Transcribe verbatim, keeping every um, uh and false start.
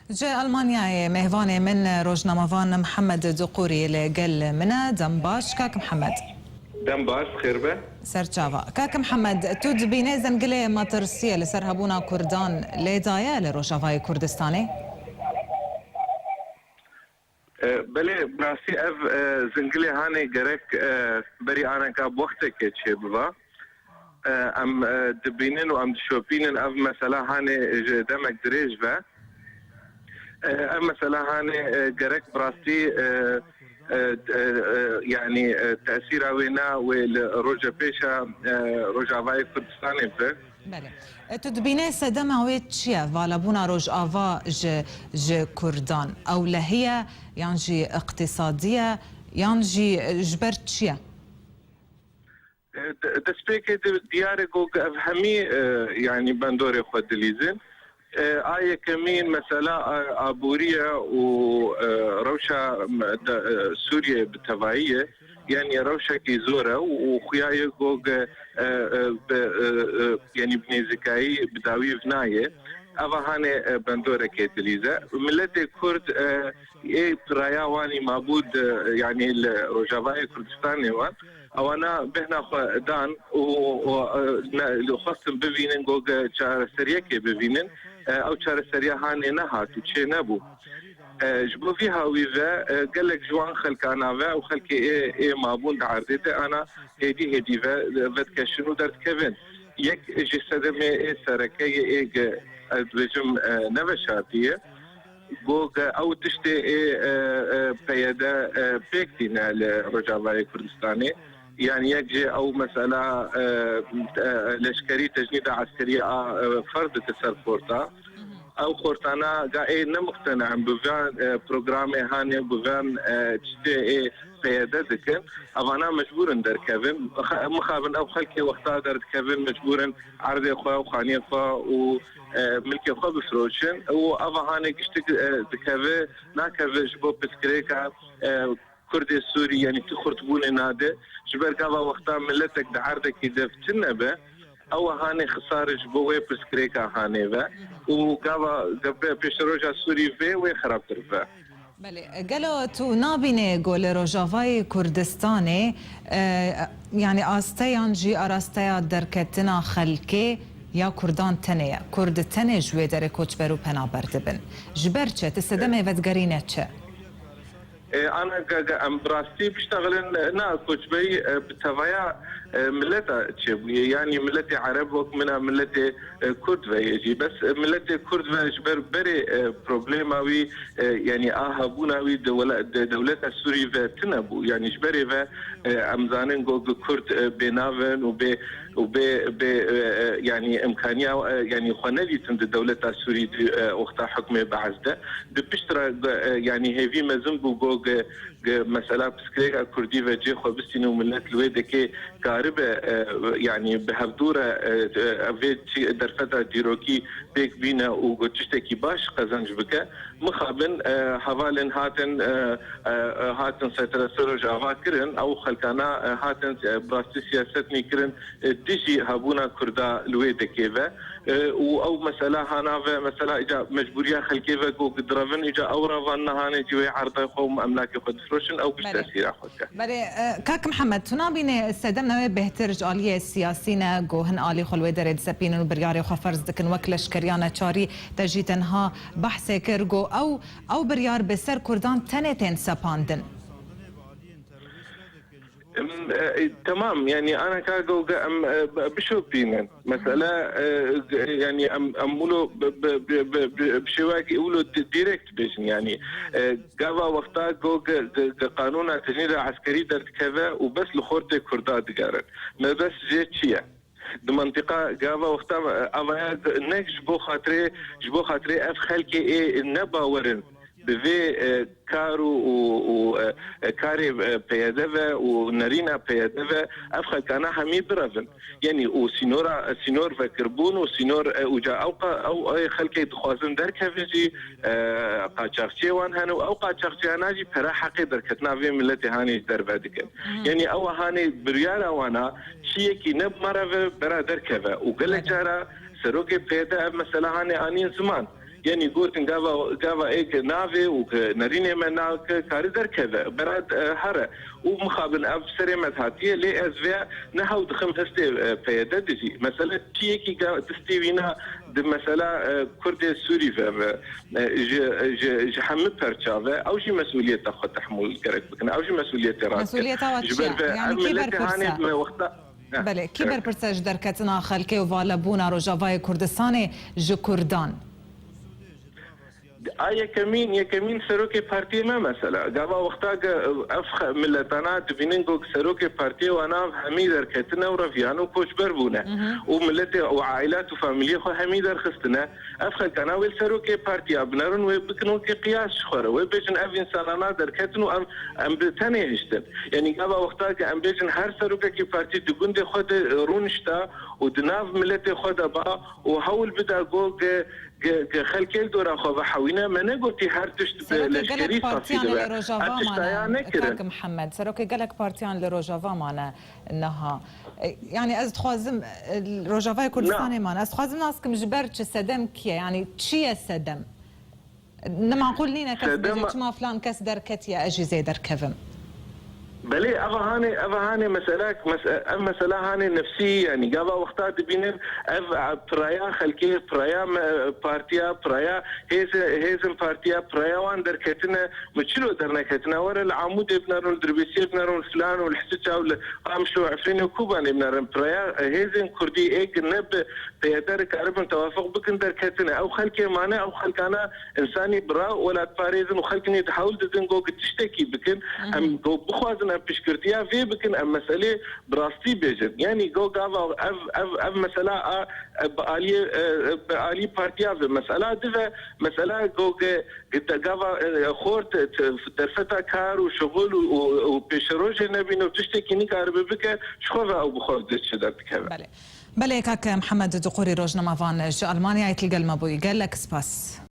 Ji Almanyayê mêvanê min rojnamevan Mihemed Duqûrî li gel min e. Dem baş, kak Mihemed. Dem baş, xêr be. Serçava. Kak Mihemed, tu dibînê zengilê metirsiyê li ser hebûna Kurdan lê daye li Rojavayê Kurdistanê? E, belê, bi rastî ev, e, zingilê hanê gerek, e, berî aneka bi wextekê çêbiva. E, em, e, dibînin û em dişopînin ev mesela hanê ji demek dirêj ve. E, ev mesela hanê, e, gerek bi rastî, e, e, e, e, yanî, e, tesîra wê ne wê li roja pêşa, e, Rojavayê Kurdistanê bi. Belê. E, tu dibînê sedema wê çi ye? Valabûna Rojava ji, ji Kurdan ewlehî ye, yan jî iqtîsadî ye, yan jî, e, ji ber çi ye? E, de-, destpêkê di-, diyar e ku ev hemî, e, yanî bendorê xwe dilîzin. E, a yekemîn mesela, e, aborî ye û, e, rewşa, m-, de-, e, Sûriyeyê bi tevayî ye. Yanî rewşekî zor e û, û xuya ye ku, e, e, bi, e, e, yanî bi nêzîkayî bi dawî nayê. Eva hanê, e, bendorekê dilîze. Miletê Kurd, e, ê piraya wanî mabû di, yanî li Rojavayê Kurdistanê wan. Ewana bêhna xwe dan û, û, e, ne, li xwestin bivînin, got, e, çareseriyekê bivînin. E, ew çareseriya hanê nehat û çê nebû. E, ji bo vî hawî ve, e, gelek ji wan xelkana ve û xelkê ê, ê mabûn di erdê de ana hêdî hêdî ve, e, vedikeşin û derdikevin. Yek ji sedemê ê sereke yê ê ge-, ez dibêjim, e, neveşartî ye. Got, ew tiştê ê, e, e, P Y D, e, pêk tîne li Rojavayê Kurdistanê. Yanî yek jê ew mesela, e, e, leşkerî, tecnîda eskerî a, e, ferz dike ser xorta. Ew xortana ga ê ne muqtene em bi van, e, programê hanê, bi van, e, tiştê ê P Y D dikin. Evana mecbûr in derkevin. Mixa-, mixabin ew xelkê wexta derdikevin, mecbûr in erdê xwe û xaniyê xwe û, e, milkê xwe bifroşin. Û eva hanê giştik, e, dikeve, nakeve ji bo pirsgirêka, e, Kurdê Sûrî, yanî ti xurtbûnê nade. Ji ber gava wexta miletek di erdekî de tune be, ew hanê xisar ji bo wê pirsgirêka hanê ve. Û gava, gava pêşeroja Sûrî vê wê xirabtir be. Belê, gelo tu nabînê ku li Rojavayê Kurdistanê, e, yanî asteyan jî arasteya derketina xelkê ya Kurdan tenê ye? Kurd tenê ji wê derê koçber û penaber dibin. Ji ber çi? Ti sedemê vedigerîne çi? E, ana ge-, ge-, em bi rastî biştexilin, e, na koçberî, e, bi tevaya, e, mileta çêbûye. Yanî miletê Ereb wek min a miletê, e, Kurd ve yê jî. Bes, e, miletê Kurd ve ji ber berê, e, problema wî, e, yanî a hebûna wî di wela-, di dewleta Sûrî ve tune bû. Yanî ji berê ve, e, em zanin ku Kurd, e, bênav in û bê û bê, bê, e, e, yanî imkaniya, e, yanî xwe nedîtin di dewleta Sûrî di, e, wexta hukmê Be'es de. Di pişt re, e, yanî hêvî mezin bû ku, e, e, mesela pirsgirêka Kurdî ve cê xwe bistîne û milet li wê dekê karibe, e, yanî bi hevdû re, e, e, vê çi-, derfeta dîrokî pêk bîne û ku tiştekî baş qezenc bike. Mixabin, e, hevalên hatin, e, e, e, hatin setre ser Rojava kirin, ew xelkana, e, hatin, e, bi rastî siyaset nîkirin, e, dijî hebûna Kurda li wê dekê ve. E, û ew mesela hana ve, mesela îca mecbûriya xelkê ve ku direvin, îca ew revan nehanê cî wê erdê xwe û emlakê xwe difroşin, ew giş Belê. tesîra xwe dike. Belê, e, kak Mihemed, tu nabînê sedem newê bêhtir ji aliyê siyasî ne, ku hin alî xwe li wê derê disepînin û biryarê xwe ferz dikin wek leşkeriya neçarî, te jî tenha behsê kir, ku ew, ew biryar bi ser Kurdan tenê tên sepandin. Em, e, e, temam, yanî ana ka goge em, e, b-, bişopînin. Mesela, e, g-, yanî em, em wilo bi, bi, bi, bi, bi, bi şêwekî wilo di-, direkt bêjin, yanî, e, gava wexta goge, ge, ge qanûna tecnîda eskerî derdikeve û bes li xortê Kurda digerin. Me bes jê çi ye? Di mentiqa gava wexta, e, avaya nek ji bo xatirê, ji bo xatirê ev xelkê ê ne bawer in bi vê, e, kar û, û, û, e, e, karê, e, P Y D ve û nerîna P Y D ve ev xelkana hemî birevin. Yanî û sînora, sînor vekirbûn û sînor, e, û ca ew qa-, ew, e, xelkê dixwazin derkevin jî, e, qaçaxçiyê wan hene û ew qaçaxçiyana jî pera heqê derketina vê miletê hanê ji derve dikin. Yanî ew hanê biryara wana çiyekî ne bi me re ve bera derkeve û gelek cara serokê P Y D ev mesela hanê anîn ziman. Yanî gotin gava, gava ê ki navê û ki nerînê me nake, karî derkeve, bera, e, here. Û mixabin ev serê me hatiye, lê ez vê ne hew dixim hestê, e, P Y D dijî. Mesele çiyekî ga-, distê wîna di mesela, e, Kurdê Sûrî ve, ve, e, ji, ji, ji hemî perça ve, ew jî mesûliyeta xwe tehmûl gerek bikin. Ew jî mesûliyetê rast e. Mesûliyeta we çi ye? Ji ber ve yanî ev kî milletê berpirs e? Hanê di me wexta. Belê, kî berpirs e ji derketina xelkê û valebûna Rojavayê Kurdistanê ji Kurdan? A yekemîn, yekemîn serokê partiyê me mesela. Gava wexta ge-, ev xe-, miletana dibînin ku serokê partiyê wana hemî derketine û reviyan û koçber bûne. Mhm. Û miletê û ailat û familiyê xwe hemî derxistine. Ev xelkana wê serokê partiya binerin, wê bikin wekî qiyas ji xwe re. Wê bêjin ev însanana derketin û em, em bi tenê hiştin. Yanî gava wexta ke em bêjin her serokekî partî di gundê xwe de, e, rûnişta û di nav miletê xwe de ba û hewl bida ku ge-, ge-, ge-, xelkê li dora xwe vehewîne, me negotî her tişt bi leşkerî safî dibe. Serokê gelek partiyan li Rojava mane, kak Mihemed. Serokê gelek partiyan li Rojava mane niha. E, yanî ez dixwazim, e, Rojavayê Kurdistanê mane. Ez dixwazim nas kim ji ber çi, sedem kî ye? Yanî çi ye sedem? Ne maqûl nîne kes bêje, çima filan kes derketiye, ez jî zê derkevim. Belê, eva hanê, eva hanê mesela, mes-, ev mesela hanê nefsî, yanî gava wexta dibînin ev, e, piraya xelkê, piraya me, partiya, piraya hêze-, hêzin partiya, piraya wan derketine, mi çilo derneketine, were li Amûdê binerin, li Dirbêsiyê binerin, filan û li Hisiça û li Qamişlo û Efrînê û Kobanê binerin, piraya, e, hêzên Kurdî ê ki ne bi P Y D dikaribin tewafuq bikin derketine. Ew xelkê mane, ew xelkana însanî bira welatparêzin û xelkinê di hewl didin ku tiştekî bikin. Mhm. Em ku bixwazin em piştgirtiya vê bikin, em meselê bi rastî bêjin. Yanî ku gava ev, ev, ev mesela a, e, bi aliyê, e, bi alî partiya ve mesela dive, mesela ku ge-, ge-, te gava, e, xort, e, te-, derfeta kar û şixul û, û, û pêşerojê nebîne û tiştekî nikaribe bike, ji xwe ve ew bi xwe de çi derdikeve. Belê. Belê, kak Mihemed Duqurî, rojnamevan ji Almanyayê, tu li gel me bûyî. Gelek spas.